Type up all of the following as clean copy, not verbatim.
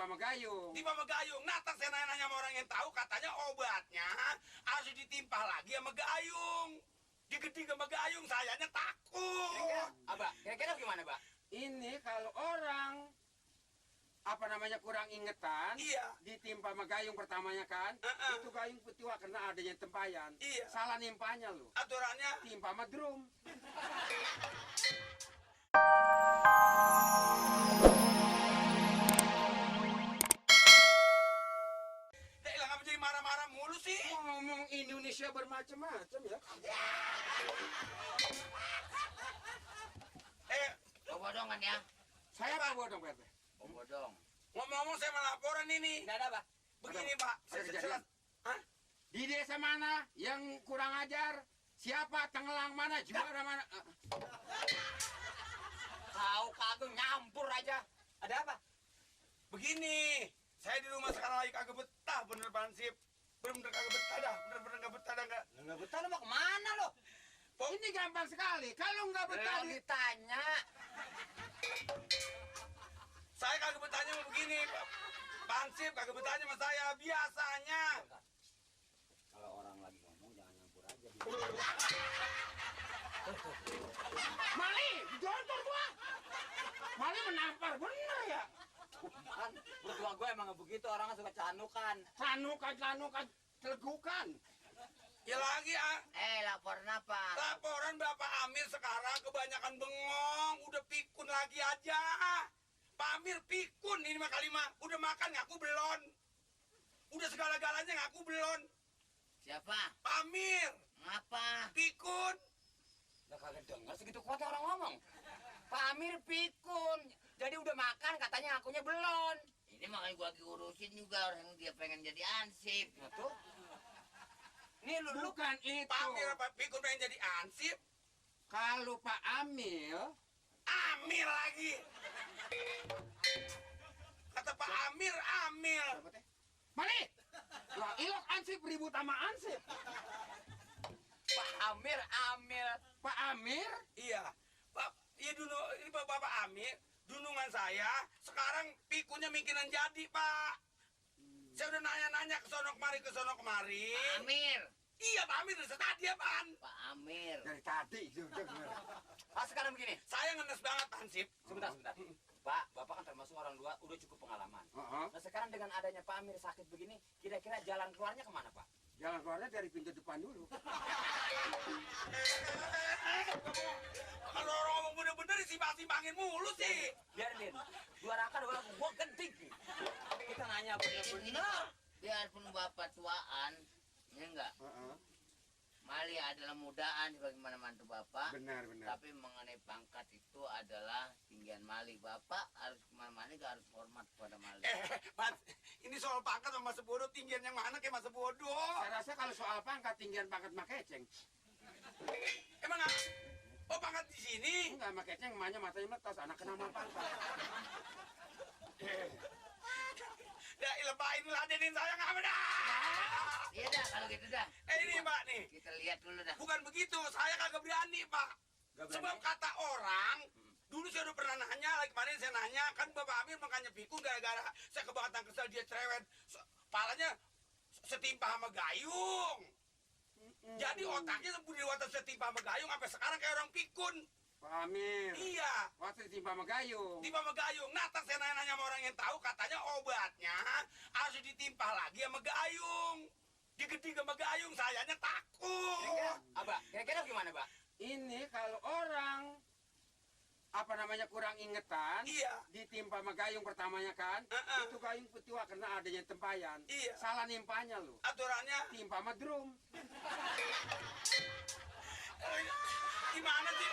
ditimpa sama gayung. Timpa sama gayung. Nah, tak saya nanya sama orang yang tahu, katanya obatnya harus ditimpa lagi sama gayung. Digeding sama gayung, sayanya takut. Kira-kira gimana, Pak? Ini kalau orang kurang ingetan, Iya. ditimpa sama gayung pertamanya kan, itu gayung petiwa karena adanya tempayan. Iya. Salah nimpanya lu. Aturannya Timpa sama drum. ngapa jadi marah-marah mulu sih? Ngomong Indonesia bermacam-macam ya. Bodongan ya. Saya Pak Bodong, Pak. Bodong. Ngomong-ngomong saya mau laporan ini. Enggak ada, Pak. Begini, Pak. Ada kejadian. Di desa mana yang kurang ajar? Siapa tenggelang mana? Juara mana? Tahu kagak nyampur aja. Ada apa? Begini, saya di rumah sekarang lagi kagak betah, bener Bansip. Bener-bener kagak betah dah, bener-bener kagak betah dah enggak. Enggak betah lo mau kemana lo? Ini gampang sekali. Kalau nggak betah Ditanya. Saya kagak betahnya mau begini, Bansip kagak betahnya sama saya biasanya. Kalau orang lagi ngomong jangan nyampur aja. Mali, jontor gua. Mali menampar bener ya. Kan berdua gue emang begitu, orangnya suka canukan. Canukan, telegukan. Ya lagi Laporan apa? laporan Bapak Amir sekarang kebanyakan bengong, udah pikun lagi aja. Pak Amir pikun ini mah kalimat, udah makan ngaku belon. Udah segala-galanya ngaku belon. Siapa? Pak Amir, Ngapa? pikun. Udah kagak dengar segitu kuat orang ngomong. Pak Amir pikun. Jadi udah makan katanya akunya belum. Ini makanya gua lagi urusin juga orang dia pengen jadi ansip. Nah tuh. Ini lu Bukan itu. Pak Amir apa pikun pengen jadi ansip? Kalau Pak Amil, Amir lagi. Kata Pak Amir, Amir. Mali. Lah ilok ansip ribut sama ansip. Pak Amir, Amir. Pak Amir? Iya. Iya dulu ini Bapak Amir, dunungan saya sekarang pikunnya mungkinan jadi, Pak. Saya udah nanya-nanya ke sono kemari. Pak Amir. Iya, Pak Amir dari tadi ya, Pak. Pak Amir. Dari tadi sudah. Sekarang begini. Saya ngenes banget, Hansip. Sebentar. Pak, Bapak kan termasuk orang tua, udah cukup pengalaman. Nah sekarang dengan adanya Pak Amir sakit begini, kira-kira jalan keluarnya kemana, Pak? Jalan keluarnya dari pintu depan dulu. Kalau orang ngomong bener-bener disimpang-simpangin mulu sih. Biarin, suarakan gua genting. Kita nanya bener-bener. Biarpun Bapak tuaan, ya enggak? Mali adalah mudaan sebagaimana mantu Bapak. Benar. Tapi mengenai pangkat itu adalah tinggian Mali. Bapak harus kemana-mana harus hormat kepada Mali. Mas, ini soal pangkat sama Mas Bodoh, tinggian yang mana kayak Mas Bodoh? Saya rasa kalau soal pangkat, tinggian pangkat Makeceng. Emang pangkat di sini? Enggak, Makeceng emaknya matanya meletas, anak kenapa pangkat. Ya ilepain ladenin saya nggak ada. Iya dah kalau gitu dah. Ini Pak nih. Kita lihat dulu dah. Bukan begitu, saya kagak berani Pak. Sebab kata orang, dulu saya udah pernah nanya, lagi kemarin saya nanya, kan Bapak Amir makanya pikun gara-gara saya kebangetan kesel dia cerewet. Palanya setimpa sama gayung. Jadi otaknya di waktu setimpa sama gayung sampai sekarang kayak orang pikun. Pak Amir. Iya. Waktu ditimpa sama gayung. Timpa sama gayung. Nah, tak saya nanya sama orang yang tahu, katanya obatnya harus ditimpa lagi sama gayung. Digeding sama gayung, sayanya takut. Kira-kira gimana, Pak? Ini kalau orang kurang ingetan, Iya. ditimpa sama gayung pertamanya kan, itu gayung petiwa karena adanya tempayan. Iya. Salah nimpanya lu. Aturannya Timpa sama drum. gimana sih?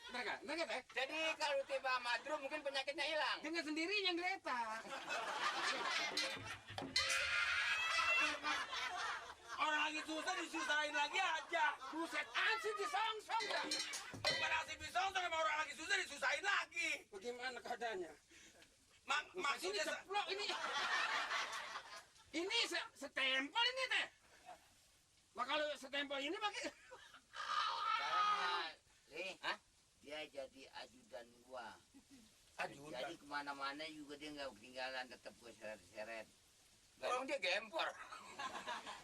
Bener nggak teh? Jadi kalau tiba madru mungkin penyakitnya hilang. Dengan sendirinya geletak. Orang lagi susah disusahin lagi aja. Buset, ansip disongsong ya. Bukan asli pisong, sama orang lagi susah disusahin lagi. Bagaimana keadaannya? Maksudnya ini ceplok ini. Ini setempel ini teh. Nah kalau setempel ini pakai. Sekarang dia jadi ajudan gua. Ajudan. Jadi kemana-mana juga dia nggak ketinggalan, tetap gue seret-seret. Emang dia gempor.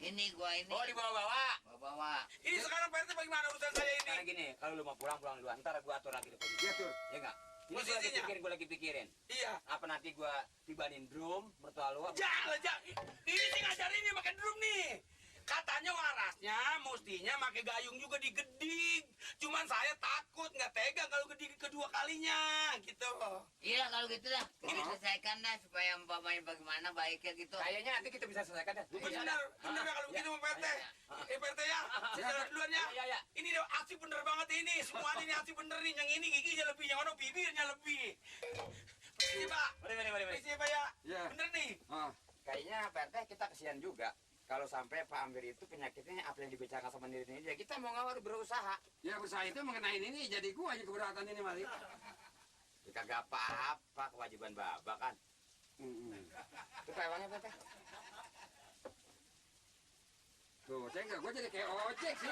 Ini gua ini. Oh, dibawa-bawa. Bawa. Ini sekarang Pak RT bagaimana urusan saya ini? Karena gini, kalau lu mau pulang dulu. Ntar gua atur lagi di posisi. Iya, Tur. Ya enggak? Ini Posisinya? gua lagi pikirin. Iya. Apa nanti gua tibanin drum mertua lu? Jangan, jangan. Ini sih ngajarin nih pakai drum nih. Katanya warasnya mestinya pakai gayung juga digeding. Cuman saya takut nggak tega kalau geding kedua kalinya gitu. Iya kalau gitu dah. Ini selesaikan dah supaya umpamanya bagaimana baiknya gitu. Kayaknya nanti kita bisa selesaikan dah. Benar, benar ya kalau begitu Pak RT. Pak RT ya, saya jalan duluan ya. Iya. Ini udah asik bener banget ini. Semua ini asik bener nih. Yang ini giginya lebih, yang ono bibirnya lebih. Ini Pak. Mari. Ini Pak ya. Iya. Bener nih. Ah, Kayaknya Pak RT kita kesian juga. Kalau sampai Pak Amir itu penyakitnya apa yang dibicarakan sama diri ini, ya kita mau ngawal berusaha. ya usaha itu mengenai ini jadi gua aja keberatan ini Mali. Ya, kagak apa-apa, kewajiban Bapak kan. Itu pewangnya Pak RT. Tuh, saya enggak, gua jadi kayak ojek sih.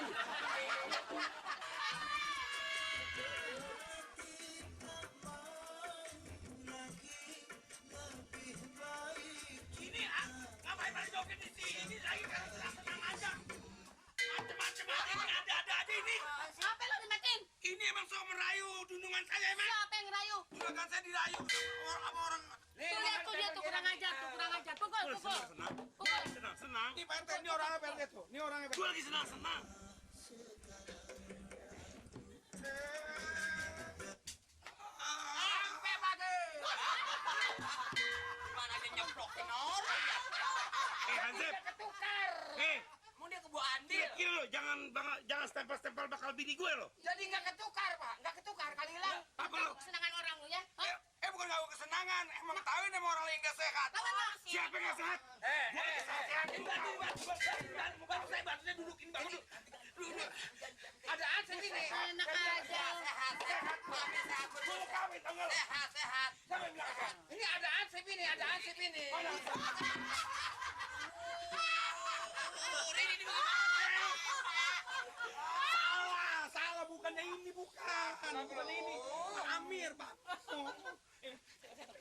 Ini ngapain pada joget di sini lagi kan senang aja. Macem-macem aja ini ada-ada aja ini. Siapa lo dimatiin? Ini emang sok merayu dundungan saya emang. Siapa yang ngerayu? Juragan saya dirayu sama orang. Tuh lihat tuh dia tuh kurang ajar tuh kurang ajar. Pukul. Senang. Ini Pak RT, ini orangnya Pak RT tuh. Ini orangnya Pak RT. Gue lagi senang. Sampai pagi. Mana dia nyemplokin orang ya? Hansip. Ketukar. Mau dia ke Bu Andi. Pikir lo, jangan stempel-stempel bakal bini gue lo. Jadi nggak ketukar Pak, nggak ketukar kali hilang. Apa lo? Kesenangan orang lu ya? Hah? Bukan gak kesenangan, emang tahuin emang orang yang gak sehat. Siapa yang gak sehat? Gue kesehat. Bukan saya bantu saya dudukin banget. Ada ansep ini. Enak aja. Sehat. Gue mau kawin, tau gak lo? Sehat. Siapa yang bilang sehat? Ini ada ansep ini. Salah, bukannya ini, bukannya ini. Pak Amir, Pak.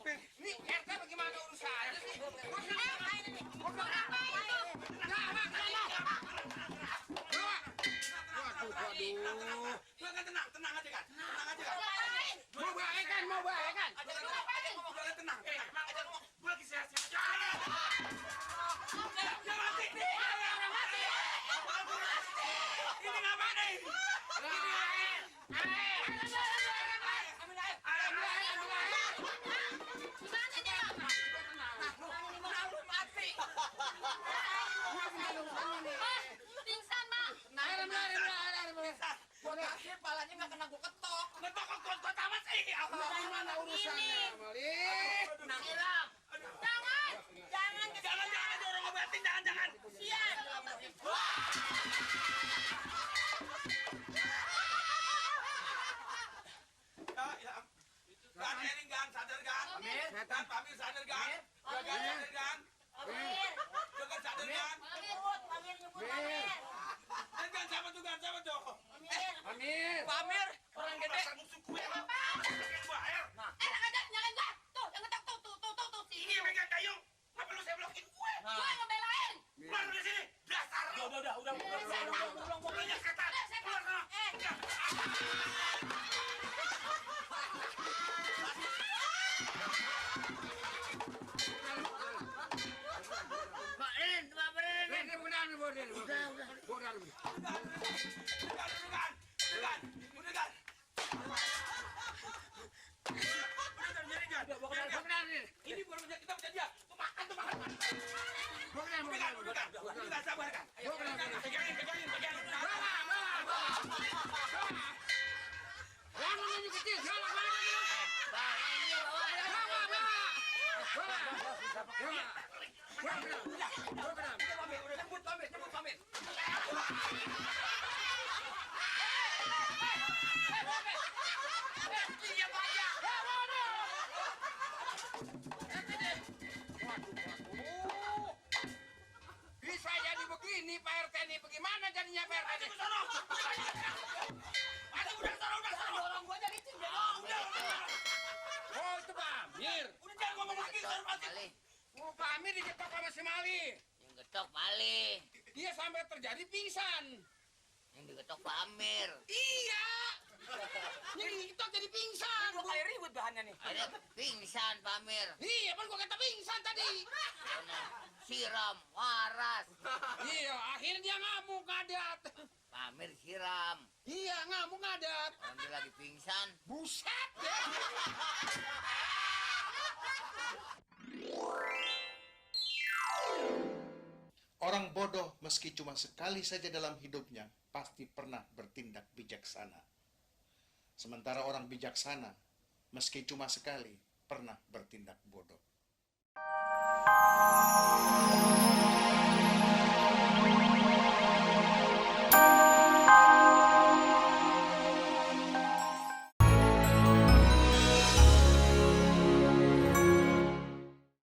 Ini RT bagaimana urusannya sih? Tenang aja kan. Mau baik kan? Tenang. Gue lagi sehat-sehat. Jangan mati. Ini ngapain nih? Gimana dia? Pingsan, Mak. Gua kasih palanya nggak kena gua ketok. Ngetok amat sih. Gimana urusannya, Mali? Siram. Jangan orang obatin, jangan. Sian. Ya. Gan, Ering, Gan, sadar, Gan. Gan, Pak Amir sadar, Gan. Gan, sadar, Gan. Gan, sadar, Gan. Dan Gan, siapa tuh, Gan? Siapa tuh? Amir. Pak Amir, orang gede. Masa musuh gue. Pakai gua air. Enak aja, nyalain gua. Tuh, yang ngetok tuh. Ini yang megang gayung. Apa lu saya blokin gue? Gua yang ngebelain. Keluar dari sini. Dasar lu. Udah. Lu yang setan. Keluar sana. Pak Rin. Ini benar, Udah. Udah, Gan. Ini bukan punya kita, punya dia. Tuh makan. Udah, sabar, Gan. Pegangin. Bisa jadi begini Pak RT ini. Bagaimana jadinya Pak RT ini? Udah, sono. Dorong gua jadi tim. Oh, itu si Mali. Yang getok Mali. Dia sampai terjadi pingsan. Yang digetok Pak Amir. Iya. Jadi kita jadi pingsan. Dua kali ribut bahannya nih. Ada pingsan Pak Amir. Iya, kan gua kata pingsan tadi. Karena siram, waras. Iya, akhirnya dia ngamuk ngadat. Pak Amir siram. Iya, ngamuk ngadat. Orang dia lagi pingsan. Buset. Orang bodoh meski cuma sekali saja dalam hidupnya pasti pernah bertindak bijaksana. Sementara orang bijaksana meski cuma sekali pernah bertindak bodoh.